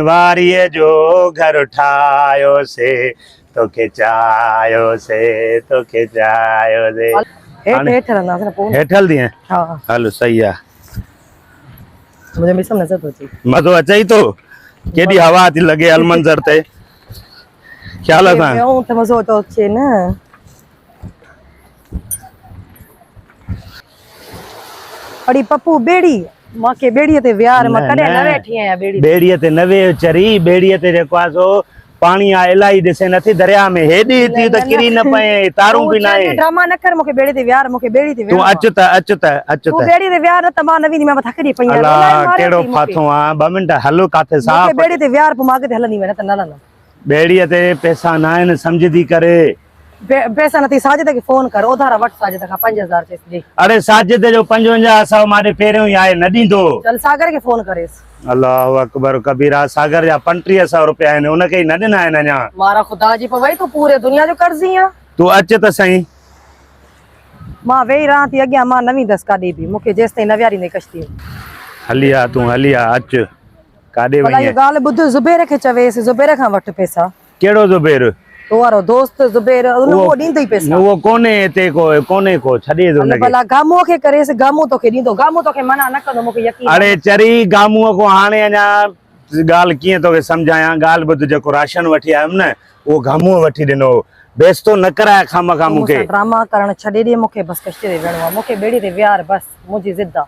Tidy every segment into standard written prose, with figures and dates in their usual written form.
واريء جو گهر ٺاهيوسي، توکي چاهيوسي، توکي چاهيوسي. هيٺ هيٺ هلنداسين نه پوء. هيٺ هلندينء؟ ها. هل صحيح آ. منهنجو مس نظر ٿو اچي. مزو اچئي ٿو؟ ڪيڏي هوا ٿي لڳي المنظر تي. خيال سان. ويون ته مزو ٿو اچي نه. اڙي پپو ٻيڙي مان کي ٻيڙي تي ويهار مان ڪڏهن نه ويٺي آهيان ٻيڙي تي. ٻيڙي تي نه ويهه چري ٻيڙي تي جيڪو آهي سو پاڻي آهي الائي ڏسين نٿي درياء ۾ هيڏي ٿي ته ڪري نه پئين تارون به ناهي. ڊراما نه ڪر مون کي ٻيڙي تي ويهار مون کي ٻيڙي تي تون اچ ته اچ ته اچ ته. تون ٻيڙي تي ويهار نه ته مان نه ويندي مان ٿڪجي پئي آهيان. الا ڪهڙو ڦاٿو آهين ٻه منٽ هل ڪاٿي ساهه. مون کي ٻيڙي تي ويهار پوء مان اڳتي هلندي نه ته نه هلندم. ٻيڙي تي پئسا ناهن سمجهه ٿي ڪري. پئسا نٿي ساجد کي فون ڪر اوڌارا وٺ ساجد کان 5000 چيس ڏي. اڙي ساجد جو 55 سئو مان ڏي پهريون ئي آهي نه ڏيندو. چل ساگر کي فون ڪريس. الله اڪبر ڪبيرا ساگر جا 35 سئو روپيا آهن ان کي ئي نه ڏنا آهن اڃا. مارا خدا جي پوي تون پوري دنيا جو قرضي آن. تون اچ ته سهين. مان ويهي رهان ٿي اڳيان مان نه ويندس ڪاڏي به مون کي جيستائين نه ويهاريندين ڪشتي ۾. هلي آ تون هلي آ اچ ڪاڏي ڀلا وئين. اهو ڳالهه ٻڌ زبير کي چويس زبير کان وٺ پئسا. ڪهڙو زبير؟ تو وارو دوست زبير ان اهو ڏيندئي پئسا. اهو ڪونهي هتي ڪو ڪونهي ڪو ڇڏيس ان کي. ڀلا گامونء کي ڪريس گامون توکي ڏيندو گامون توکي منع نه ڪندو مونکي يقين آهي. اڙي چري گامونء کان هاڻي اڃا ڳالهه ڪيئن توکي سمجهايان ڳالهه ٻڌ جيڪو راشن وٺي آيم نه اهو گامونء وٺي ڏنو هو بيستو نه ڪراء خامخواه تون مون کي. مون سان ڊراما ڪرڻ ڇڏي ڏي مونکي بس ڪشتي تي ويهڻو آهي مونکي ٻيڙي تي ويهار بس منهنجي ضد آ.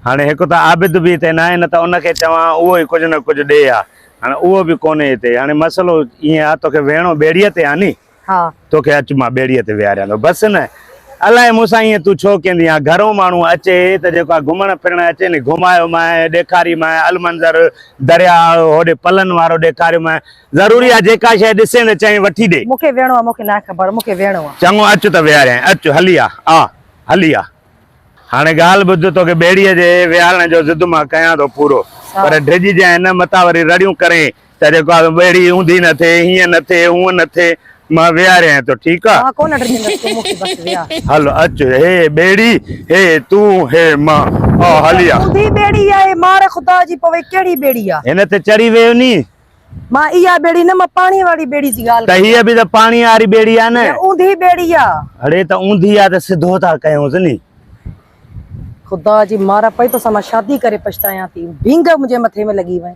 هاڻي هڪ ته عابد به هتي ناهي نه ته ان کي چوان اهو ئي ڪجهه نه ڪجهه ڏي ها. هاڻي اهو به ڪونهي هتي. هاڻي مسئلو ائين آ توکي ويهڻو ٻيڙيء تي آ ني؟ ها. توکي اچ مان ٻيڙيء تي ويهاريان ٿو. بس نه. الائي مون سان ائين تون ڇو ڪيندي آن. گهرو ماڻهو اچي ته جيڪو آ گهمڻ ڦرڻ اچي ني گهمايومانء، ڏيکاريمانء، المنظر، درياء، هوڏي پلن وارو ڏيکاريومانء. ضروري آ جيڪا شيء ڏسين ته چئين وٺي ڏي. مون کي ويهڻو آ، مون کي ناهي خبر، مون کي ويهڻو آ. چڱو اچ ته ويهاريانء. اچ هلي آ. آ هلي آ. هاڻي ڳالهه ٻڌ، توکي ٻيڙيء جي ويهارڻ جو ضد مان ڪيان ٿو پورو، پر ڊڄجانء نه، متان وري رڙيون ڪرين ته جيڪو آ سو ٻيڙي اونڌي نه ٿئي، هيئن نه ٿئي، هونئن نه ٿئي، مان ويهاريانء ٿو، ٺيڪ آ؟ مان ڪونه ڊڄندس، تون مون کي بس ويهار. هل اچ، هي ٻيڙي، هي تون، هي مان، آ هلي آ. اونڌي ٻيڙي آهي، مار خدا جي پوي، ڪهڙي ٻيڙي آ؟ هن تي چڙهي ويهه ني. مان اها ٻيڙي نه، مان پاڻيء واري ٻيڙي جي ڳالهه ته هيء به ته پاڻيء واري ٻيڙي آ نه. هيء اونڌي ٻيڙي آ. اڙي ته اونڌي آ ته سڌو ٿا ڪيونس ني. خدا جي مار پئي توسان مان شادي ڪري پڇتايان ٿي. ڀينگ منهنجي مٿي ۾ لڳي وئي.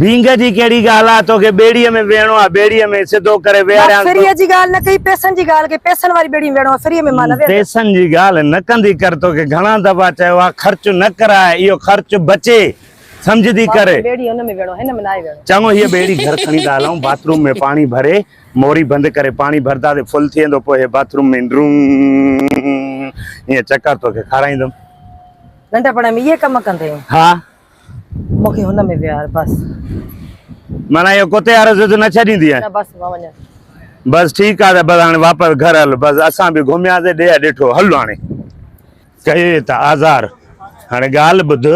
ڀينگ جي ڪهڙي ڳالهه آ، توکي ٻيڙيء ۾ ويهڻو آ، ٻيڙيء ۾ سڌو ڪري ويهاريانس مان ٿو. فريء جي ڳالهه نه ڪئي، پئسن جي ڳالهه ڪئي، پئسن واري ٻيڙي ۾ ويهڻو آ، فريء ۾ مان نه ويهندس. پئسن جي ڳالهه نه ڪندي ڪر، توکي گهڻا دفعا چيو آ، خرچ نه ڪراء، اهو خرچ بچي. سمجهه ٿي ڪر. ٻيڙي ان ۾ ويڙهو هن ۾ ناهي ويڙهو. چڱو هيء ٻيڙي گهر کڻي ٿا هلون، باٿ روم ۾ پاڻي ڀري موري بند ڪري پاڻي ڀرنداسين فل ٿي ويندو پوء هي باٿ روم ۾ ڊرون ائين چڪر توکي کارائيندم. ننڍپڻ ۾ اهي ڪم ڪندين؟ ها. مون کي هن ۾ ويهار بس. معنيٰ اهو ڪتي وارو ضد نه ڇڏيندينء؟ نه بس مان وڃان. بس ٺيڪ آ ته بس هاڻي واپس گهر هل بس اسان به گهمياسين ڏيهه ڏٺو هل هاڻي. ڪئي ته آزار، هاڻي ڳالهه ٻڌ،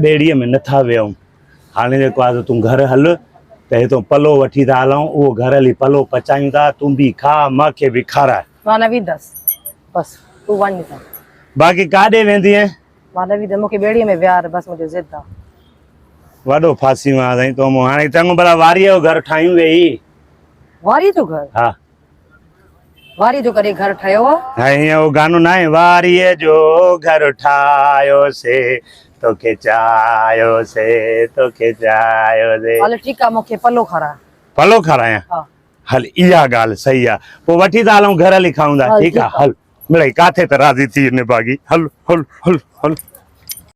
ٻيڙيء ۾ نٿا ويهون، هاڻي جيڪو آهي سو تون گهر هل ته هتون پلو وٺي ٿا هلون، اهو گهر هلي پلو پچايون ٿا، تون به کاء، مان کي به کاراء. مان نه ويندس، بس تون وڃ هتان. باقي ڪاڏي ويندينء؟ مان نه ويندس، مون کي ٻيڙيء ۾ ويهار، بس منهنجو ضد آ. وڏو ڦاسيون آ سائين تو مون، هاڻي چڱو ڀلا واريء جو گهر ٺاهيون ويهي. واريء جو گهر؟ ها. واريء جو ڪڏهن گهر ٺهيو آ؟ ها هيئن اهو گانو ناهي واريء جو گهر ٺاهيوسي توکي چاهيوسي توکي چاهيوسي. هل ٺيڪ آ مون کي پلو کاراء. پلو کارايان؟ ها. هل اها ڳالهه صحيح آ پوء وٺي ٿا هلون گهر هلي کائون ٿا ٺيڪ آ هل مڙئي ڪاٿي ته راضي ٿي نڀاڳي هل هل هل هل.